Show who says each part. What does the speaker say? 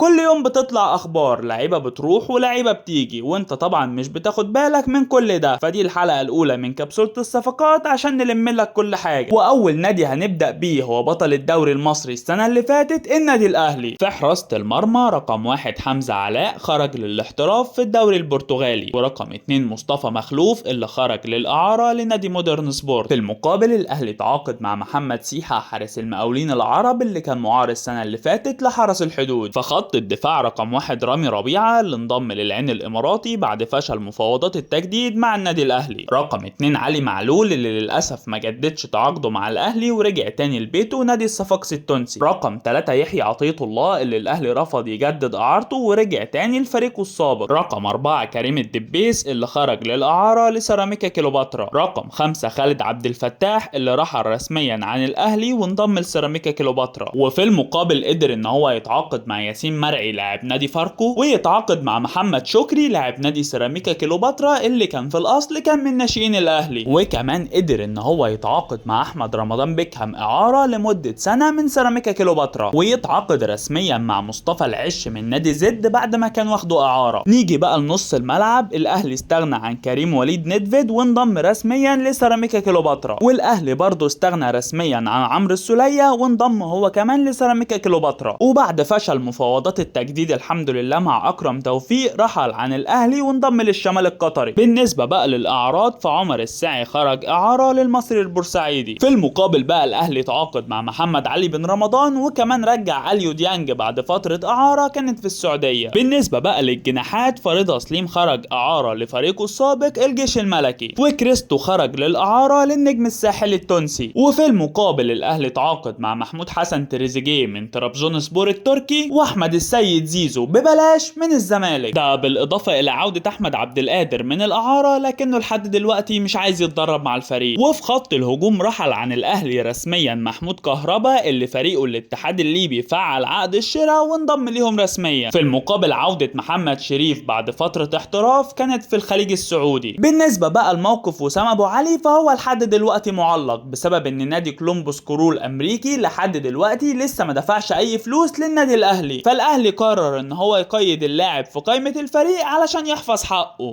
Speaker 1: كل يوم بتطلع اخبار لعيبة بتروح ولعيبة بتيجي، وانت طبعا مش بتاخد بالك من كل ده. فدي الحلقة الاولى من كبسولة الصفقات عشان نلم لك كل حاجة. واول نادي هنبدا بيه هو بطل الدوري المصري السنة اللي فاتت النادي الاهلي. في حراسة المرمى رقم 1 حمزة علاء خرج للاحتراف في الدوري البرتغالي، ورقم 2 مصطفى مخلوف اللي خرج للاعاره لنادي مودرن سبورت. في المقابل الاهلي تعاقد مع محمد سيحه حارس المقاولين العرب اللي كان معار السنة اللي فاتت لحرس الحدود. فخط الدفاع رقم 1 رامي ربيعة اللي انضم للعين الاماراتي بعد فشل مفاوضات التجديد مع النادي الاهلي. رقم 2 علي معلول اللي للاسف ما جددش تعاقده مع الاهلي ورجع تاني لبيته نادي الصفاقسي التونسي. رقم 3 يحيى عطية الله اللي الاهلي رفض يجدد اعارته ورجع تاني لفريقه السابق. رقم 4 كريم الدبيس اللي خرج للاعاره لسيراميكا كيلوباترا. رقم 5 خالد عبد الفتاح اللي رحل رسميا عن الاهلي وانضم لسيراميكا كيلوباترا. وفي المقابل قدر ان هو يتعاقد مع ياسين مرعي لاعب نادي فاركو، ويتعاقد مع محمد شكري لاعب نادي سيراميكا كيلوباترا اللي كان في الاصل كان من ناشئين الاهلي. وكمان قدر ان هو يتعاقد مع احمد رمضان بيكهام اعاره لمدة سنة من سيراميكا كيلوباترا، ويتعاقد رسميا مع مصطفى العش من نادي زد بعد ما كان واخده اعاره. نيجي بقى لنص الملعب، الاهلي استغنى عن كريم وليد ندفيد وانضم رسميا لسيراميكا كيلوباترا، والاهلي برضه استغنى رسميا عن عمرو السوليه وانضم هو كمان لسيراميكا كيلوباترا. وبعد فشل مفاوضات التجديد الحمد لله مع اكرم توفيق رحل عن الاهلي وانضم للشمال القطري. بالنسبة بقى للاعارات فعمر الساعي خرج اعاره للمصري البورسعيدي. في المقابل بقى الاهلي تعاقد مع محمد علي بن رمضان، وكمان رجع اليو ديانج بعد فترة اعاره كانت في السعودية. بالنسبة بقى للجناحات فرضا سليم خرج اعاره لفريقه السابق الجيش الملكي، وكريستو خرج للاعاره للنجم الساحلي التونسي. وفي المقابل الاهلي تعاقد مع محمود حسن تريزيجيه من ترابزون سبور التركي، واحمد السيد زيزو ببلاش من الزمالك، ده بالاضافة الى عوده احمد عبد القادر من الاعارة لكنه لحد دلوقتي مش عايز يتدرب مع الفريق. وفي خط الهجوم رحل عن الاهلي رسميا محمود كهربا اللي فريقه الاتحاد الليبي فعل عقد الشراء وانضم ليهم رسميا. في المقابل عوده محمد شريف بعد فترة احتراف كانت في الخليج السعودي. بالنسبة بقى لموقف وسام ابو علي فهو لحد دلوقتي معلق بسبب ان نادي كولومبوس كرو الامريكي لحد دلوقتي لسه ما دفعش اي فلوس للنادي الاهلي، فالاهلي قرر ان هو يقيد اللاعب في قائمة الفريق علشان يحفظ حقه.